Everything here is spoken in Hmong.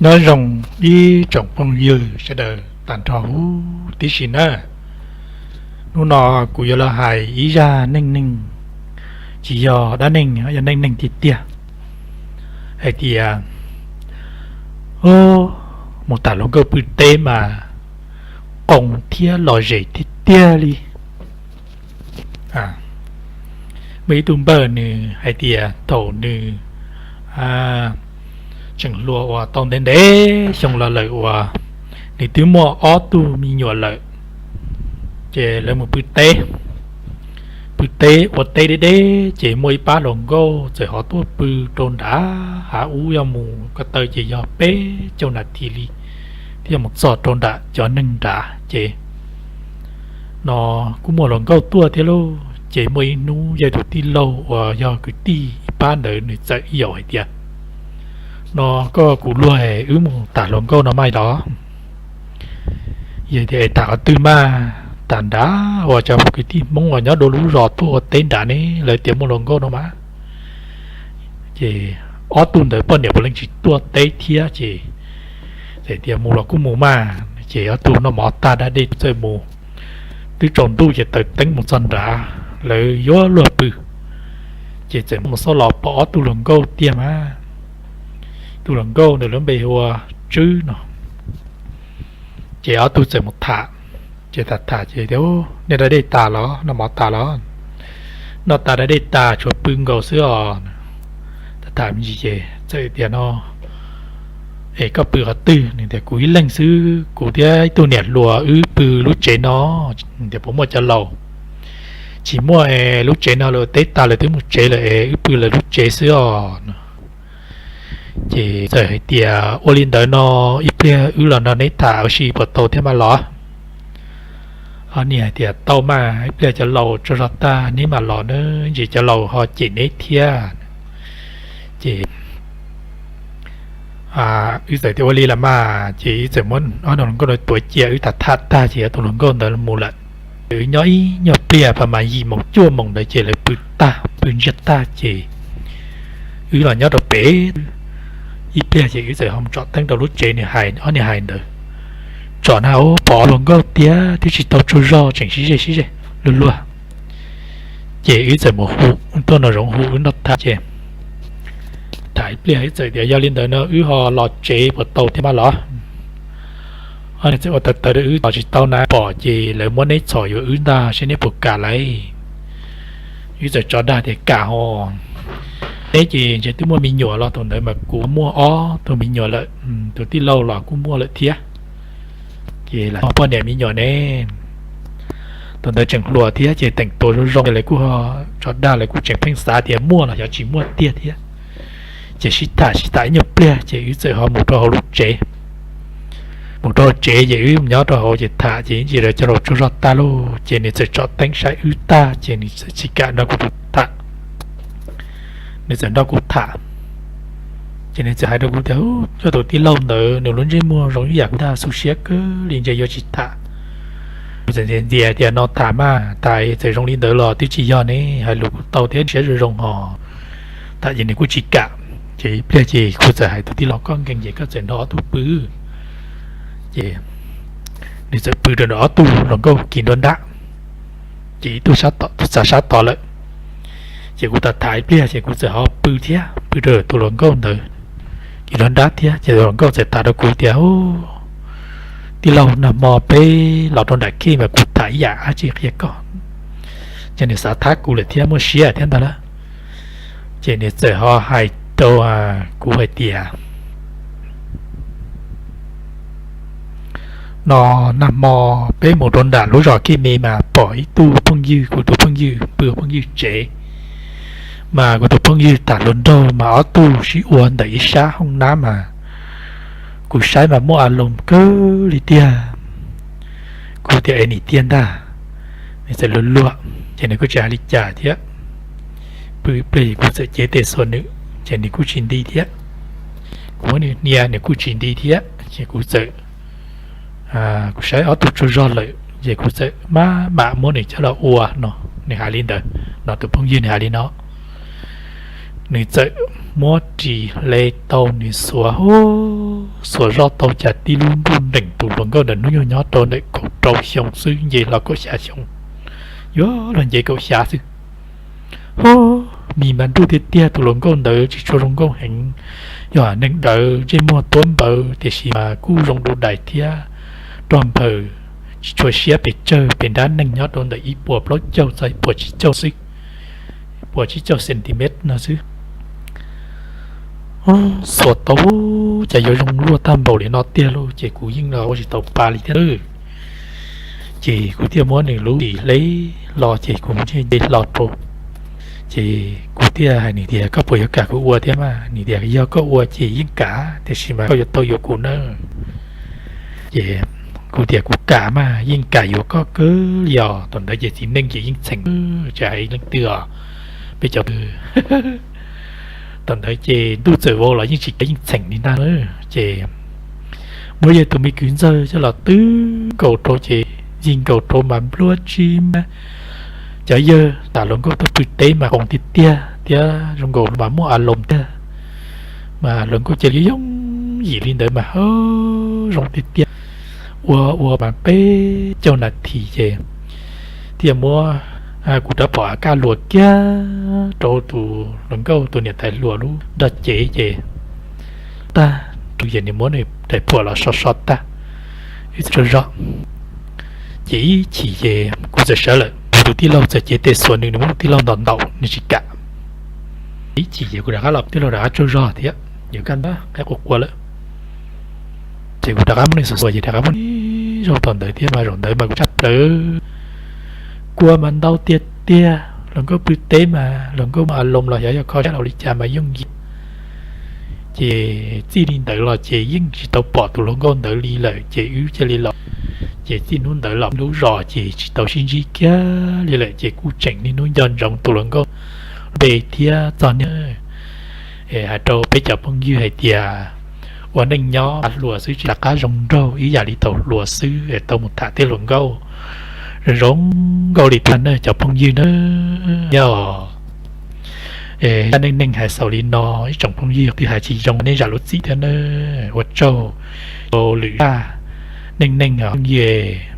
Nyob zoo ib tsoom phooj ywg sawv daws tag nrho huv tib si na. Hnub no kuv yuav los hais ib zaj neej neeg, tsis yog dab neeg, yog neej neeg tiag tiag, hais tias, o, mus tham hluas nkauj pw teb mas qoo thiab lom zem tiag tiag li. Muaj ib tug npawg nws hais tias thaum nws tseem hluas uas tau ntev ntev xyoo los lawm uas nws twb muaj ob tug me nyuam lawm, ces lawv mus pw teb, pw teb ua teb deb deb ces muaj ib pab hluas nkauj txawm ho tuaj pw rau nrad, hav ub yog mus ko taw ces yog peb caug nas this li thiaj mus txog rau nram cov neeg nrad ces no kuj muaj hluas nkauj tuaj thiab lauj. Ces muaj ib hnub yog tus tij laug uas yog kwv tij ib pab ntawd nws txawm yaum hais tias, no koj kuv luag wb mus tham hluas nkauj no mas los. Yog tias tham qhov twg mas, tham nrad uas cov kwv tij Hmoob uas nyob dua lub zos tuaj ua teb nrad ne, lawv tias muaj hluas nkauj no mas. Ces ob tug ntawd poj niam puav leej tsis tuaj teb thiab ces txawm tias mus los kuj mus mas. Ces ob tug noj mov tag da dej txawm mus, twb tsaus ntuj ces taws teeb mus txog nrad, lawv yuav luag pw. Ces txawm mus xauj los pom ob tug hluas nkauj tiag mas, tus hluas nkauj ntawd lub npe hu ua Tswb no. Ces ob tug txawm mus tham, ces tham tham ces tias, nej da dej tas los, noj mov tas los? Noj tas da dej tas tshuav pw nkaus xwb os. Tham tham me ntsis ces txawm tias no, es koj pw qhov twg? Nws tias kuv ib leeg xwb, kuv thiab ib tug niam hluas wb pw lub tsev no. Tias puas muaj cov laus? Tsis muaj es, lub tsev no lawv teb tas lawv twb mus tsev lawm es wb pw lawv lub tsev xwb os. Ces txawm hais tias ua li ntawd no, ib pliag wb los nrog neb tham ua si puas tau thiab mas los? Ob niag hais tias tau mas, ib pliag cov laus tsaug zog tag neb mam los na, ntsis cov laus ho cem neb thiab. Ces wb txawm tias ua li los mas, ces wb txawm muab ob tug hluas nkauj ntawd tuav cia, wb tham tham tag ces ob tug hluas nkauj ntawd mus lawm. Wb nyob ib nyuag pliag pas mas yim moos cuaj moos ntawd ces lawv pw tag, pw ntsiag tag ces wb los nyob rau pem. Ib pliag ces wb txawm ho mus tsom teeb rau lub tsev nws hais, ob niag hais ntawd, tsom na, pom ob hluas nkauj tiag, twb tsis tau tsaug zog tseem sib ze sib ze luag luag. Ces wb txawm mus hu tuaj nraum zoov hu wb nrog tham ces tham ib pliag wb txawm tias yog li ntawd no wb ho los tsev puas tau thiab mas los? Ob niag txawm ua taw taw rau wb, los tsis tau na, pom ces lawv muab neb txhom yuav wb ntag, seb neb puas kam lauj. Wb txawm tso dag tias kam ho, neb ces ntshe twb muaj me nyuam los, thaum ntawd mas kuv muaj ob tug me nyuam lawm, tus tij laug los kuj muaj lawm thiab. Ces lawv muaj poj niam me nyuam ne, thaum ntawd tseem hluas thiab ces teem tua zoo zoo, lawv kuj ho tso dag, lawv kuj tseem pheej xav tias muaj los xyov tsis muaj tiag thiab. Ces sib tham sib tham ib nyuag pliag ces wb txawm ho mus rau hauv lub tsev. Mus rau hauv tsev ces wb nyob rau hauv ces tham ces ib ntsis lawv cov laus tsaug zog tag lauj, ces nws txawm tsom teeb saib wb tag ces nws txawm tsis kam nrog kuv tham. Nws txawm nrog kuv tham, ces nws txawm hais rau kuv tias, koj tus tij laug ntawd nws lub ntsej muag zoo ib yam kuv ntag, xu siab kawg li, ntshe yuav tsis tham. Kuv txawm ntxias ntxias tias no tham mas, tham txawm zoo li ntawd los twb tsis yog ne, hais lus kuj tau thiab, siab zoo zoo hos. Tham ces nws kuj tsis kam. Ces ib pliag ces kuv txawm hais tus tij laug, koj nkees ces koj txawm nrog ob tug pw. Ces nws txawm pw rau nram ob tug hluas nkauj kis nruab nrab, ces ib tug sab tod, tus txav sab tod lawm. Ces kuv tham tham ib pliag ces kuv txawm ho pw thiab, pw rau tus hluas nkauj ntawd kis nruab nrab thiab. Ces tus hluas nkauj txawm tham rau kuv tias, tij laug, nag hmo peb los rau nram khej mas kuv tham ib yam dab tsi qhia koj. Ces nws xav thab kuv lawm thiab muaj siab thiab ntag lauj. Ces nws txawm ho hais rau kuv hais tias, no nag hmo peb mus rau nram lub zos khej me mas pom ib tug phooj ywg, kuv tus phooj ywg pw phooj ywg tsev, mas kuv tus phooj ywg tham hluas nraug mas ob tug sib ua ntawm ib sab hooj nab mas kuv saib mas muaj a loos kawg li tiag. Kuv tias es nim tiag ntag. Nws txawm luag luag ces nws kuj tsis hais li cas thiab. Pw ib pliag kuv txawm cev tes xuas nws ces nws kuj tsis nti thiab. Kuv muab nws hnia nws kuj tsis nti thiab ces kuv txawm, kuv saib ob tug tsaug zog lawm ces kuv txawm maj mam muab nws coj los ua no. Nws hais li ntawd no, tus phooj ywg nws hais li no. Nws txawm Muab ris hle tau nws xuas, xuas zoj tau cas tib lub ntuj nreem tus hluas nkauj ntawd hnub nyoog nyob rau ntawm kaum rau xyoo xwb, nce hlo kaum xya xyoo, yuav luag nce kaum xya xwb. Hu, mis mas nruj tiag tiag, tus hluas nkauj ntawd tsis tshua zoo nkauj heev, yog neeg dawv ntsej muag tuab npawv tiam sis mas kuj zoo du dais thiab, rog nphaws, tsis tshua siab pes tsawg, pes nrab neeg nyob rau ntawm ib puas plaub caug txog ib puas tsib caug xwb, puas tsib caug centimeter no xwb. Xuas tau cas yuav zoo luaj tag npaum li no tiag lauj, ces kuv yeej los ua tsis tau pa li thiab. Ces kuv thiaj muab nws lub ris hle los ces kuv nce hlo rau. Ces kuv thiaj hais nws tias, koj puas yuav kam kuv ua thiab mas? Nws tias yog koj ua ces yeej kam, tiam sis mas koj yuav tau yuav kuv na. Ces kuv tias kuv kam mas, yeej kam yuav koj kawg li os. Thaum ntawd ces txiv neej ces yeej txheem, tsis hais leej twg os, peb cov thaum ntawd ces ntuj txawm vau los yeej tsis kam, yeej txheem li ntag. Ces muab yawg tus me kwv ntxawg coj los twb nkaus rau ces yig nkaus rau mas nplua tsis mas cov yawg tham hluas nkauj tuaj pw teb mas qoos tiag tiag thiab zoo nkaus mas muaj a loos tiag. Mas hluas nkauj cia li yooj yim li ntawd mas ha, zoo tiag tiag. Ua ua mas peb caug nas this ces thiaj muab kuv rab phom a kaj luas kiag rau tus hluas nkauj tus niam tais hluas lub nrog cev ces tag, rau ces nws muab nws daim phuam los so so tag, ib txhia zog. Ces ib chim ces kuv txawm sawv lawm, kuv tus tij laug txawm cev tes xuas nws, nws muab tus tij laug ntaus ntaus nws tsis kam. Ib chim ces kuv rov qab los, tij laug rov qab tsaug zog thiab, yuav kaj ntug qaib qua qua lawm. Ces kuv rov qab muab nws xuas xuas ces rov qab muab ib zaug tom ntawd thiab mas zaum ntawd mas kuv tshaj plaws. Kua mas ntau tiag tiag, hluas nkauj pw teb mas hluas nkauj muaj a loos los xyov yog kho siab los li cas mas yooj yim. Ces txij li ntawd los ces yeej tsis tau pom tus hluas nkauj ntawd li lawm ces wb cia li los. Ces txij hnub ntawd los lub zos ces tsis tau sib ntsib kiag li lawm ces kuj tseem niaj hnub nco ntsoov tus hluas nkauj npe thiab txog niaj. Hais rau peb cov phooj ywg hais tias ua neej nyob hluas xwb tsis rov qab zoo nraug ib yam li thaum hluas xwb es tau mus tham tej hluas nkauj zoo zoo nkauj li tag na cov phooj ywg na. Yog zaj neej neeg hais xaus li no, ib tsoom phooj ywg twg hais tsis zoo nej zam lub txim thiab na. Ua tsaug rau lwm zaj neej neeg os phooj ywg.